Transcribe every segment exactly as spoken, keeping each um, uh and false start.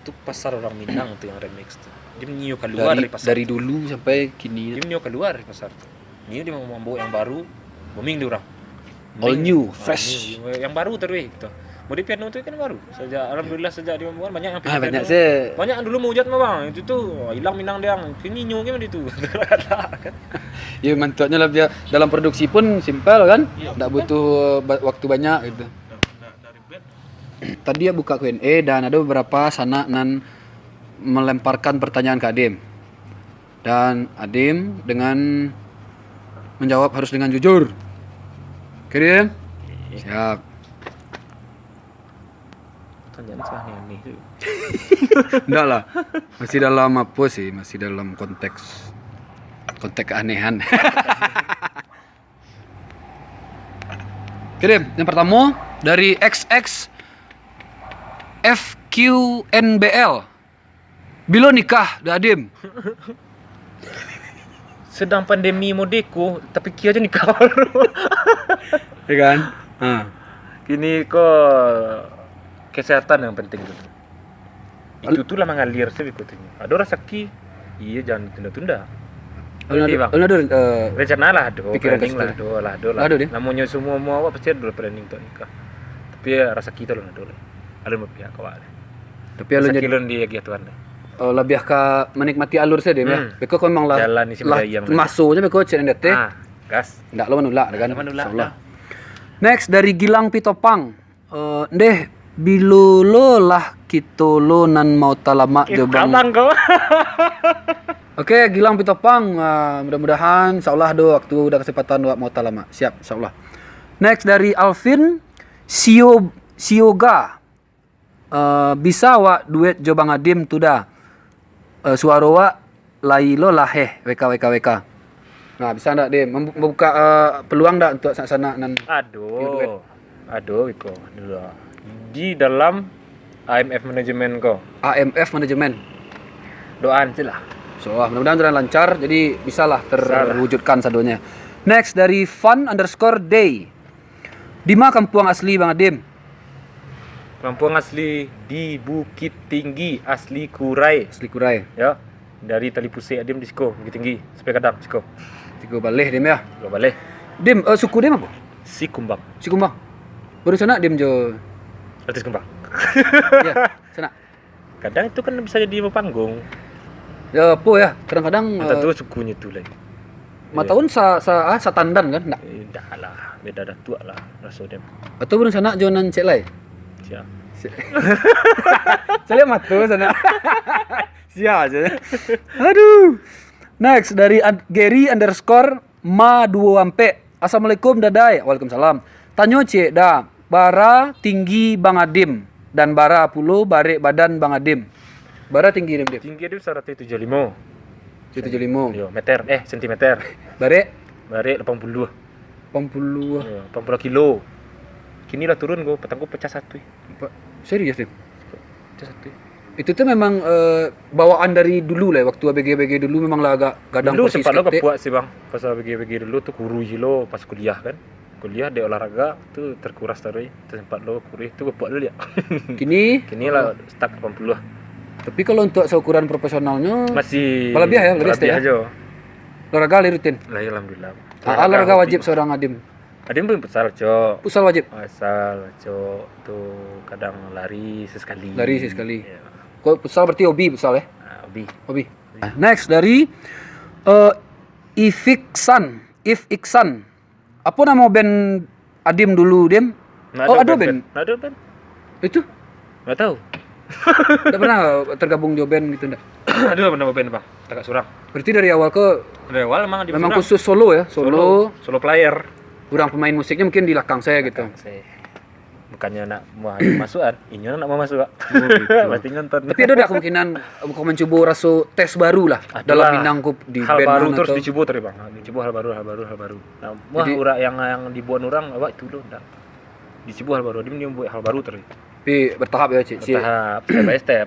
Tu pasar orang Minang tu yang remix tu. Dia nio kaluar dari, dari pasar dari tu. Dulu sampai kini. Dia nio kaluar dari pasar tu. Nio dia mambuek yang baru, booming di urang. All new, fresh. Yang baru taruih gitu. Mode piano tu kan baru. Sejak alhamdulillah sejak dia mambuek banyak yang ah, banyak sih. Banyak yang dulu maujat mah bang. Itu tu hilang Minang dia. Kini nyo kan itu. Ya mantuknya lah biar dalam produksi pun simpel kan. Tidak butuh waktu banyak gitu. Tadi ya buka Q and A dan ada beberapa sanak nan melemparkan pertanyaan ke Adim. Dan Adim dengan menjawab harus dengan jujur. Oke, Dim? Siap. Pertanyaan sih aneh-aneh tu. Enggak lah. Masih dalam apa sih? Masih dalam konteks konteks keanehan. Oke, Dim. Yang pertama dari X X F Q N B L. Bilo nikah, Da Adim? Sedang pandemi mode ko, tapikia jo nikah baru. Ya kan? Ha. Kini ko kesehatan yang penting tu. Itu tu lah mangalir sajo beko tu. Ado rasaki, iyo jangan tunda-tunda. Alun ado, bang. Alun ado, uh, rencana lah ado, planning lah ado, lah ado lah. Ado, Dim? Namonyo semua mau awak pasti ado planning untuk nikah. Tapi ya, rasaki tu alun ado lah. Alun bapihak ka awak lah. Tapi alun rasaki alun diagiah Tuhan lah. Oh, labiah ka manikmati alur sajo, Dim, ya. Hmm. Beko ko memang lah, lah maso sajo beko cek nan di ateh. Ah, gas. Ndak lo manulak kan. Ndak lo manulak. Insyaallah. Next dari Gilang Pitopang. Uh, ndeh, bilo lo lah kito lo nan mau talamak jo Bang. Oke, Gilang Pitopang, uh, mudah-mudahan insyaallah do waktu dan kesempatan wak mau talamak. Siap, insyaallah. Next dari Alvin Sio Sioga. Uh, bisa wak duet jo Bang Adim tu Da. Uh, suaro wak lai lo laheh, W K W K W K. Nah, bisa ndak, Dim, membuka uh, peluang ndak untuk sanak-sanak nan ado? Ado iko dulu. Di dalam A M F Management ko. A M F Management. Doaan cilah. So, mudah-mudahan jalan lancar, jadi bisalah terwujudkan sadonyo. Next dari fun underscore day. Dima kampuang asli Bang Adim? Kampuang asli di Bukit Tinggi, asli Kurai. Asli Kurai. Ya. Dari Tali Pusek Adim di siko, Bukit Tinggi, Sepai Gadang siko. Tigo baleh Dim ya. Tigo baleh. Dim, uh, suku Dim apa? Sikumbang. Sikumbang. Baru sanak Dim jo. Artis Kumbang. Ya, sanak. Kadang itu kan bisa jadi panggung. Ya apa ya, kadang-kadang. Entah uh, tu sukunyo tu lagi. Mataun sa, sa, ah, satandan kan? Ndak. Eh, ndak lah, beda datuak lah raso dia. Atau baru sanak jo nan cek lai? Sia. Caliak mato sanak. Sia aja. Aduh. Next dari Gary underscore ma duo ampek. Assalamualaikum dadai. Waalaikumsalam. Tanyo ciek Da, bara tinggi Bang Adim dan bara pulo barek badan Bang Adim? Bara tinggi Dim? Tinggi Adim saratuih tujuah limo. Saratuih tujuah limo. Yo, meter, eh, sentimeter. Barek? Barek lapan puluah. Lapan puluah. Yo, lapan puluah kilo. Kini lah turun ko, patang ko pacah satu. Serius Dim? Pacah satu. Itu tu memang uh, bawaan dari dulu lah, waktu A B G A B G dulu memang lah agak gadang. Dulu sempat lo kepuak sih bang, pas A B G A B G dulu tu kurus lo pas kuliah kan. Kuliah dek olahraga tu terkuras taruih, tersempat lo kurus tu kepuak dulu ya. Kini? Kini lah start lapan puluh. Tapi kalau untuk seukuran profesionalnya masih lebih ya, lebih stay ya. Olahraga lah rutin. Lah ya, alhamdulillah. Ah, olahraga wajib seorang Adim. Adim pun futsal, Cok. Futsal wajib. Futsal, Cok. Tu kadang lari sesekali. Lari sesekali. Ya. Kau futsal berarti hobi futsal ya? Ah, hobi. Hobi. Next dari uh, Ifiksan, If Iksan. Apa nama band Adim dulu, Dim? Oh, ada band. Ada band. Itu? Nggak tahu. Nggak pernah tergabung di band gitu ndak? Ada pernah band, Bang. Takak surang. Berarti dari awal ke? Dari awal memang memang khusus solo ya, solo. Solo player. Kurang pemain musiknya mungkin di belakang saya gitu. Belakang saya. Bukannya nak mau masuk kan, inyo nak mau masuk. Oh, gitu. Pasti nonton. Tapi ada dak kemungkinan kau mencoba raso tes baru lah dalam Minang ko di hal band baru terus atau? Dicoba terus bang. Dicoba hal baru, hal baru, hal baru. Nah, wah. Jadi, urak yang yang dibuat orang awak itu loh dak. Dicoba hal baru, dia buat hal baru terus. Tapi bertahap ya cik. Bertahap, step by step.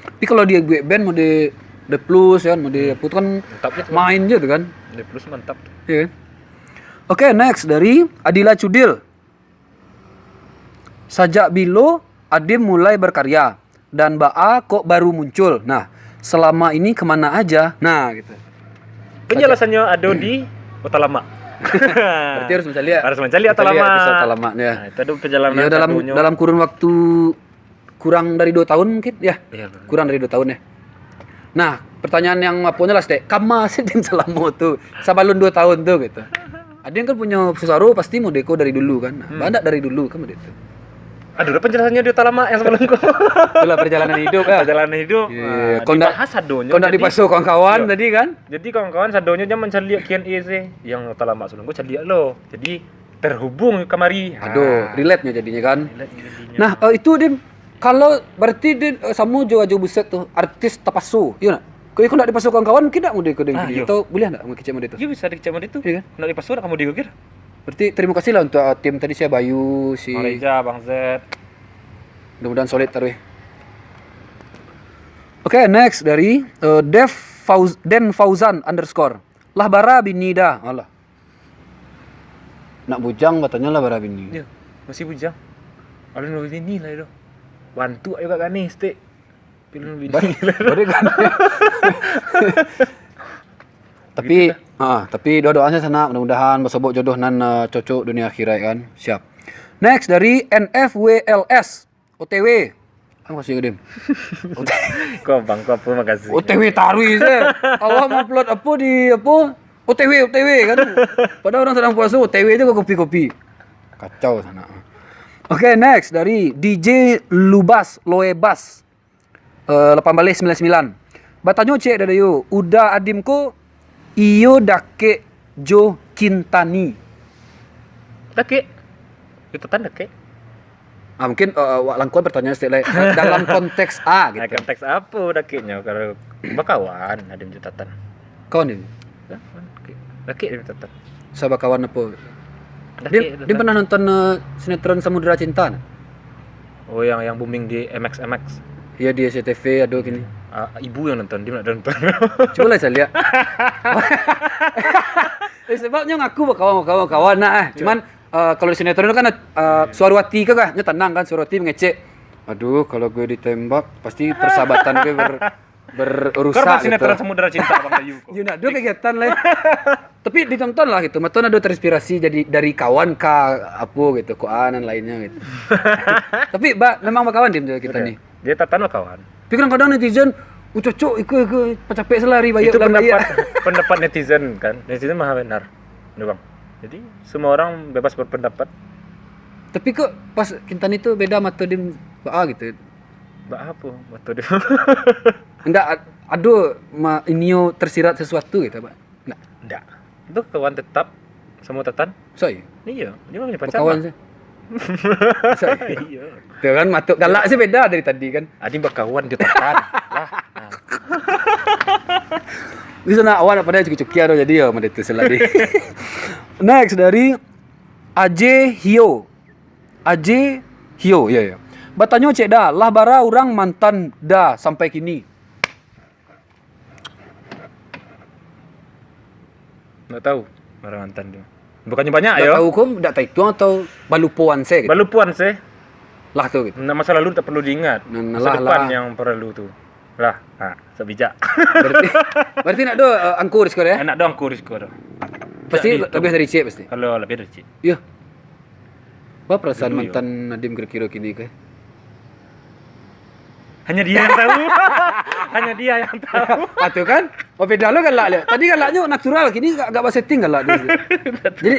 Tapi kalau dia buat band mode The Plus ya, mode apa tu kan main je tu kan. The Plus mantap tu. Iya kan? Oke, next dari Adila Cudil. Sajak bilo Adim mulai berkarya? dan baa kok baru muncul? Nah, selama ini kemana aja? Nah, gitu. Penjelasannyo ado di Utalamak. Berarti harus mencaliak. Harus mencaliak Utalamak. Episode Utalamak, ya. Nah, itu ado perjalanan Ya, dalam sadonyo. Dalam kurun waktu kurang dari dua tahun mungkin, ya. Iya. Kurang dari dua tahun, ya. Nah, pertanyaan yang aponyo lah, Stek. Kama sih Dim selamo tu? Sabalun dua tahun tu gitu. Ado yang kan punyo pusaro pasti mode ko dari dulu kan. Nah, Hmm. Banyak dari dulu kan mode tu. Aduh, ado penjelasannyo di Utalamak yang sebelum ko. Itulah perjalanan hidup kan. Perjalanan hidup. Iya, Ah, kau ndak- dibahas sadonyo. Kau nak Jadi, dipasuo kawan-kawan Iya. tadi kan? Jadi kawan-kawan sadonyo jangan mencaliak Q and A sih. Yang Utalamak sebelum ko caliak lo. Jadi terhubung kamari. Aduh, Ah. Relate-nyo jadinya kan. Relate jadinya. Nah, eh, itu Dim, kalau berarti Dim, eh, samo jo Ajo Buset tu, artis tapaso, iyo nak? Kau iko nak dipasuo kawan-kawan, kau nak mode ko Dim? Ah, iyo. Atau boleh nak kecek mode tu? Iya, bisa dikecek mode tu. Iya kan? Nak dipasuo nak kamu diko kira. Berarti terima kasih lah untuk uh, tim tadi, saya Bayu, si Bang Reza, Bang Zed. Mudah-mudahan solid taruh. Oke, next dari uh, Dev Fauz, Den Fauzan underscore. Lah bara bini dah. Alah. Nak bujang batanyo lah bara bini. Iya, masih bujang. Alun bini lah itu. Bantu ayo kak Gani, stik. Pilih bini. Baik, baik kan? Tapi, ah, tapi doa-doa sajo sanak, mudah-mudahan basobok jodoh nan uh, cocok dunia akhirat kan. Siap. Next dari N F W L S O T W. Apa sih Dim? Kau bang, kau apa makasih. O T W taruih sajo. Awak mau upload apa di apa? O T W, O T W kan. Padahal orang sedang puasa, O T W je kau kopi-kopi. Kacau sanak. Oke, next dari D J Lubas Loebas. Eh, lapan baleh sembilan sembilan. Batanyo cek dadayo, Uda Adim ko iyo dakek jo Kintani? Dakek. Itu tan dakek. Ah, mungkin uh, wak langkon pertanyaan stek lai. Dalam konteks A Nah, gitu. Konteks apa dakeknyo kalau bakawan Adim jo Tatan? Kawan ni. Dakek. Dakek Adim Tatan. Sa bakawan apa? Dakek Dia, Tatan. Dia pernah nonton uh, sinetron Samudra Cinta? Nah? Oh, yang yang booming di M X M X. Iya, di S C T V ado kini. Ah, ibu yang nonton, dia nak nonton. Cuba lah saya lihat. Eh, sebabnya ngaku bakawan-bakawan-bakawan nah. Eh. Cuman uh, kalau di sinetron itu kan uh, suara hati ke kah? Nya tenang kan, suara hati mengecek. Aduh, kalau gue ditembak, pasti persahabatan gue ber, berusak. Karena Gitu. Sinetron Samudra Cinta Bang Bayu kok. Ya nak ada kegiatan lah. Tapi ditonton lah gitu. Maton ada terinspirasi jadi dari kawan ka apa gitu, koanan lainnya gitu. Tapi ba, memang bakawan Dim kita ni. Dia Tatan bakawan. Tapi kadang-kadang netizen, "Uh, cocok iko iko pacapek selari bayar Itu bulan pendapat bayar." Pendapat netizen kan. Netizen maha benar. Nih, Bang. Jadi semua orang bebas berpendapat. Tapi kok pas Kintani tu beda mato Dim ba gitu. Bak apa? Betul dia. Enggak ad- aduh ma, inio tersirat sesuatu gitu, Pak. Enggak. Ndak. Itu kawan tetap sama Tatan. Sorry. Iya, dia mah pacar. Kawan sih. Sorry. Iya. Tuh kan matuk galak sih beda dari tadi kan. Adi bakawan dia Tatan. Lah. Nah. Bisa nak awak nak pandai cuki-cuki ado jadi ya mode tu seladi. Next dari Aje Hio. Aje Hio, ya ya. Batanyo cek dah, lah bara urang mantan dah sampai kini. Ndak tahu orang mantan dia. Bukannya banyak Ndak yo. Tahu ko ndak taituang atau balupoan se gitu. Balupoan sih. Lah tu gitu. Nah, masa lalu tak perlu diingat. Nah, Masa lah, depan lah. Yang perlu tu. Lah, ha, sebijak. Berarti berarti nak do uh, angkur siko ya. Anak doang kurus kau tu. Pasti Tak dihitung. Lebih dari cik pasti. Kalau lebih dari cik. Iya. Apa perasaan Dulu, mantan Nadim kira-kira kini ke? Hanya dia yang tahu. Hanya dia yang tahu. Ah tu kan? Oh beda lo galak dia. Tadi galaknya natural, kini agak, agak setting galak dia. Jadi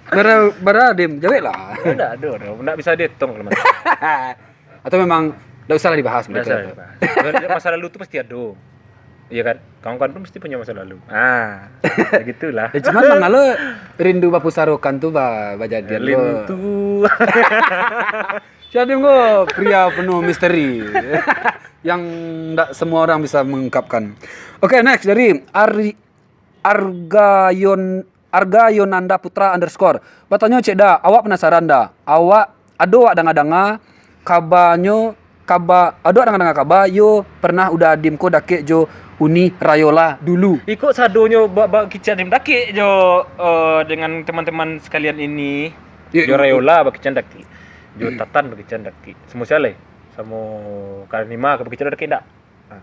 bara bara Dim jawek lah. Tidak ada, tidak bisa dihitung kalau macam. Atau memang ndak usah lah dibahas Biasa mereka. Dibahas. Masa lalu tu pasti ada. Iya kan? Kawan-kawan pun mesti punya masa lalu. Ah, begitulah. Ya, cuman mangalo rindu bapusarokan tu ba bajadian lo. Lintu. Siapa ko pria penuh misteri yang ndak semua orang bisa mengungkapkan. Oke, next dari Ari Argayon Arga Yonanda Putra underscore. Batanyo cek dah, awak penasaran dah? Awak ado awak danga-danga kabanyo kaba ado awak danga-danga kaba yo pernah Uda Adim ko dakek jo Uni Rayola dulu. Iko sadonyo ba ba kicau Dim dakek jo uh, dengan teman-teman sekalian ini. Ya, Jo ya. Rayola bakicau dakek. Jo Tatan bakicau dakek. Semua salah. Samo Karnima ka bakecek dakek ndak? Nah.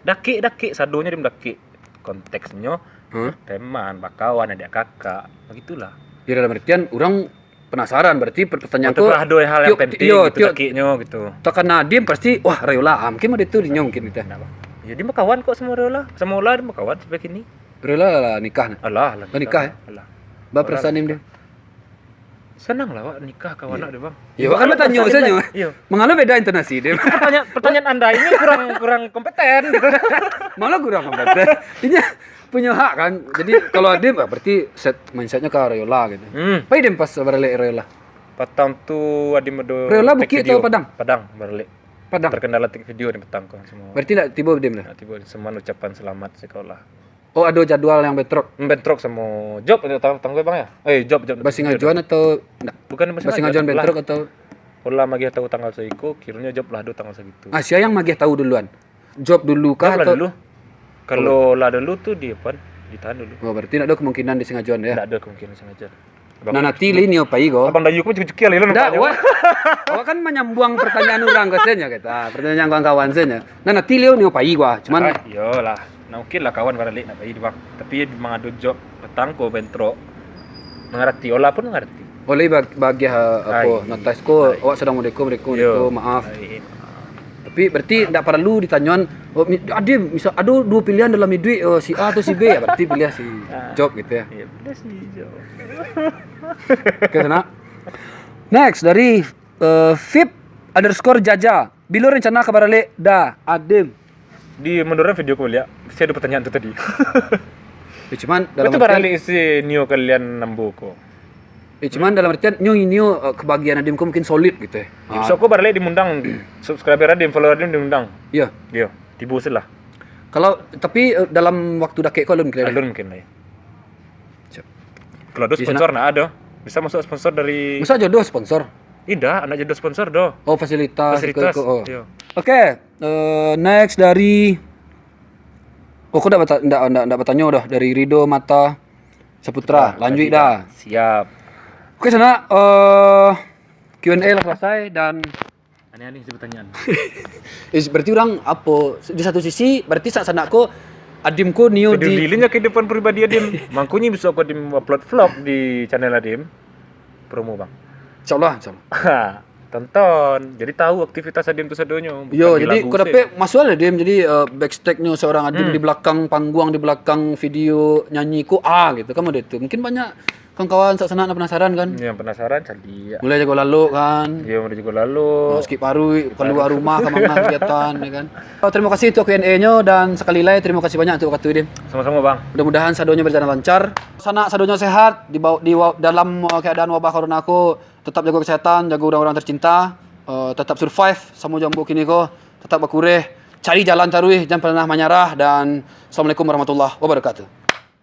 Dakek, dakek, sadonyo Adim dakek. Konteksnyo, hmm? Teman, bakawan, adiak kakak, bagitulah. Ya, dalam artian urang penasaran, berarti per-, pertanyaan ko, ado hal yang penting gitu, dakeknyo gitu. Takana Adim pasti, "Wah, Rayola, ah, mungkin ado tu dinyo mungkin," gitu. Ndak, Bang. Ya, Adim bakawan kok samo Rayola. Samo Ola Adim bakawan sampai kini. Rayola lah nikah nah? Alah, lah nikah, ya? Alah. Ba perasaan Adim, Dim? Sanang lah awak nikah kawan awak tu, Bang. Iyo, kan batanyo sajo. Iyo. Mangalo beda intonasi, Dim? Pertanyaan, pertanyaan anda ini kurang, kurang kompeten gitu. Malah kurang kompeten. Inyo punyo hak kan. Jadi kalau Adim, ah, berarti set mindsetnyo ka Rayola gitu. Hmm. Pai Dim pas baralek Rayola? Patang tu Adim ado Rayola take Bukik video. Atau Padang? Padang baralek. Padang. Terkendala take video ni patang ko samo. Berarti ndak tibo Dim lah? Ndak tibo, cuman ucapan selamat sekolah. Oh, ado jadwal yang bentrok? Hmm, bentrok samo job, tang-, tangguh Bang ya? Eh, job, job. Basingajoan atau ndak? Bukan basingajoan, basingajoan bentrok atau? Ola magiah tahu tanggal saiko, kironyo job lah ado tanggal sagitu. Ah, sia yang magiah tahu duluan? Job dulu kah atau? Job lah dulu. Kalau lah dulu tu di apo? Ditahan dulu. Oh, berarti ndak ado kemungkinan disingajoan ya? Ndak ado kemungkinan disingajoan. Nah, nanti lai nio pai ko. Abang Dayu ko cuki-cuki lai lo. Ndak, nampaknyo. Awak, awak kan manyambuang pertanyaan urang ko sajo, kata. Ah, pertanyaan kawan-kawan sajo. Nah, nanti lai nio pai ko, ah. Cuman, ah, iyolah. Nah, oke lah kawan baralek nak pai tu, Bang. Tapi memang ado job patang ko bentrok. Mangarati, Ola pun mangarati. Ola bag-, bagiah, ah, apo, notis ko, awak sadang modeko, modeko, modeko, maaf. Ai. Tapi berarti ndak paralu ditanyoan, "Oh, mi-, Adim, misal ado duo pilihan dalam iduik, oh, si A atau si B," ya berarti pilih si Job gitu ya. Iya, pilih si Job. Oke, sana. Next dari, eh, Vip underscore Jaja. Bilo rencana ka baralek Da Adim? Di munduran video ko liek, masih ado pertanyaan tu tadi. Ya, cuman dalam artian baralek isi nio kalian nambo ko. Eh, cuman dalam artian nyo, nyo, eh, kebahagiaan Adim ko mungkin solid gitu ya. Ya, ah. Besok ko baralek Adim undang subscriber Adim, follower Adim Adim undang. Iya. Iya, tibo sih lah. Kalau, tapi, eh, dalam waktu dakek ko alun mungkin lah. Alun mungkin lah ya. Siap. Kalau ado sponsor, nak ado. Bisa masuk sponsor dari. Masa jodoh sponsor? Indak, anak jodoh sponsor doh. Oh, fasilitas. Fasilitas, iko, iko, oh. Iya. Oke, eh, next dari, oh, ko ndak bata-, ndak, ndak, ndak batanyo doh, dari Rido Mata Saputra. Saputra, lanjuik dah. Siap. Oke, sanak, eh, Q and A lah selesai dan aneh-aneh sih pertanyaan. Eh, berarti urang apo? Di satu sisi, berarti sak sanak ko, Adim ko nio di peduli nyo kehidupan pribadi Adim. Mangkonyo bisa ko Adim upload vlog di channel Adim. Promo, Bang. Insyaallah, insyaallah. Ha, tonton. Jadi tahu aktivitas Adim tu sadonyo. Yo, jadi ko dapek masuak lah, Dim. Jadi, eh, backstage-nyo seorang Adim di belakang panggung, di belakang video nyanyi ko, ah, gitu kan, model tu. Mungkin banyak kawan-kawan sak sanak nan penasaran kan? Yo, penasaran, caliak. Mulai jago lalok kan? Yo, mulai jago lalok. Nah, sakik paruik, kalua rumah, ka ma kegiatan, ya kan? Oh, terima kasih untuk Q and A-nyo, dan sakali lai terima kasih banyak untuk waktu, Dim. Samo-samo, Bang. Mudah-mudahan sadonyo berjalan lancar. Sanak sadonyo sehat, di bawah, di wa-, dalam, eh, keadaan wabah corona ko, tetap jago kesehatan, jago urang-urang tercinta, eh, tetap survive samo jo ambo kini ko, tetap bakureh, cari jalan taruih, jangan pernah manyarah, dan Assalamualaikum warahmatullahi wabarakatuh.